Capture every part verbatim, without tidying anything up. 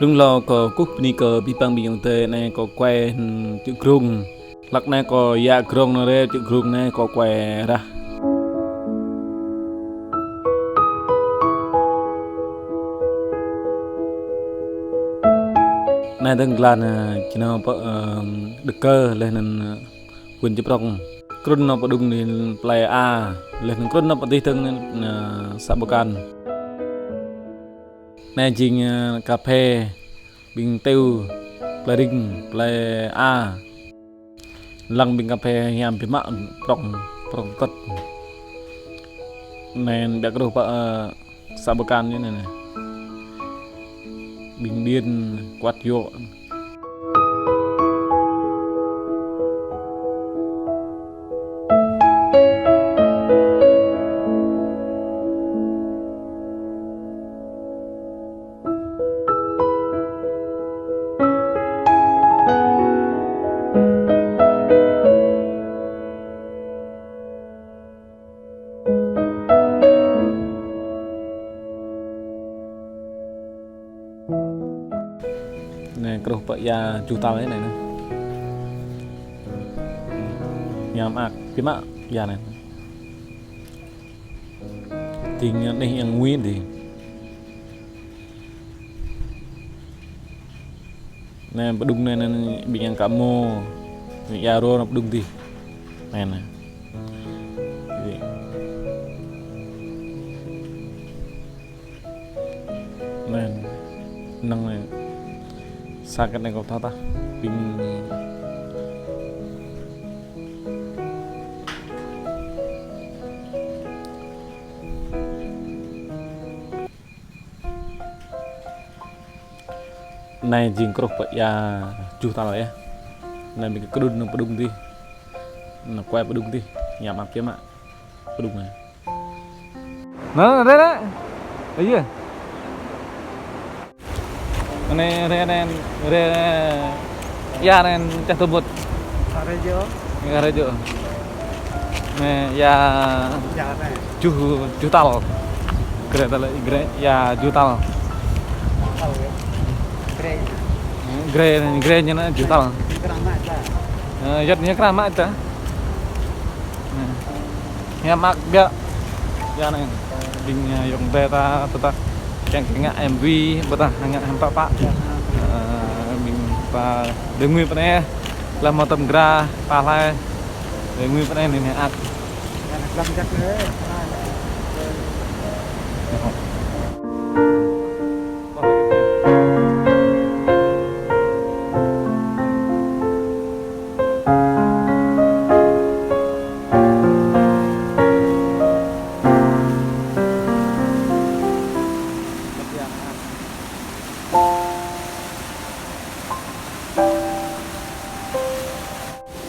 Đung lo kâo kơkuh bơni kơ abih bang ƀing ayŏng adơi, anai kâo kuai, hmm, čư̆ grông. Hlăk anai kâo ia grông anai rai, čư̆ grông anai kâo kuai rah. Anai dơ̆ng glan, ơ, čơnao pơ, ơ, Đơkơ laih anŭn, ơ, huyện Čư̆ Prŏng. Krŭn nao pơ đung anai plơi A, laih anŭn krŭn nao pơ adih dơ̆ng anai, ơ, să Pơkan. Anai jing, ơ, kaphê ƀing Teo, plơi Ring, plơi A. Lăng ƀing kaphê hiam biă mă, prŏng, prŏng tơt. Anai ƀiă kơ rôh pơ, ơ, să Pơkan anai, anai. Ƀing điện quát yŏ. Anai, kơ rôh pơ ia juh tal anai, anai. Hiam mơak, biă mă ia anai. Ding anai yang ngui dih. Anai, pơđung anai, anai, ƀing yang kơ mô. Anai, ia rô anai pơđung dih. Anai, anai. Dih. Anai, năng anai. Sa kơ anai kâo thâo tah. Ƀing Anai jing kơ rôh pơ ia juh tal yơh. Anai ƀing kơ krŭn nao pơđung dih. Nao kuai pơđung dih. Hiam mơak biă mă. Pơđung anai. Anai, anai, anai. Ơ, yơh. Anai, anai, anai, anai, ia anai čah tơbŭt. Arê jŏ. Arê jŏ. Anai, ia. Ia anai. Juh, juh tal. Grê tal, grê, ia juh tal. Tal ya. Grê. Grê, grê ñu anai juh tal. Krah mă ta. Ơ, yơh ñu krah mă ta. Anai. Hiam mơak biă. Ia anai. Ƀing, ơ, ayŏng adơi ta, ta, ta. Kiăng, kiăng ngă M V, ƀôdah ngă hiam pă pă. Ơ, ƀing ta dơ̆ng ngui pơ anai. Laih mơ̆ tơm gra, pă hlai. Dơ̆ng ngui pơ anai anai, anai ăt.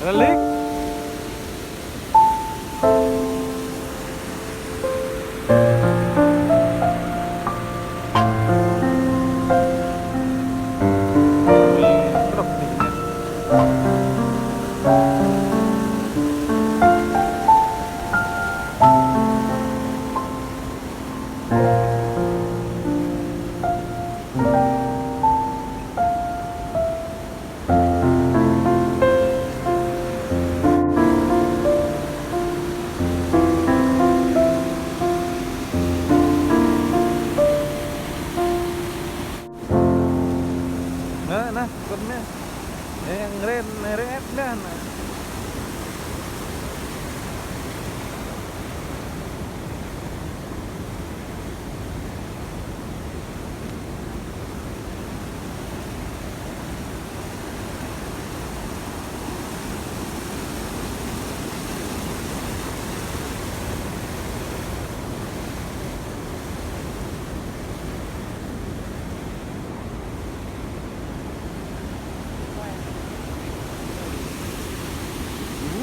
Relik. Nah, nah, ikut nih. Yang ren, ren, nah, nah.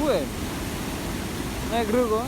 Gue. Negro kok.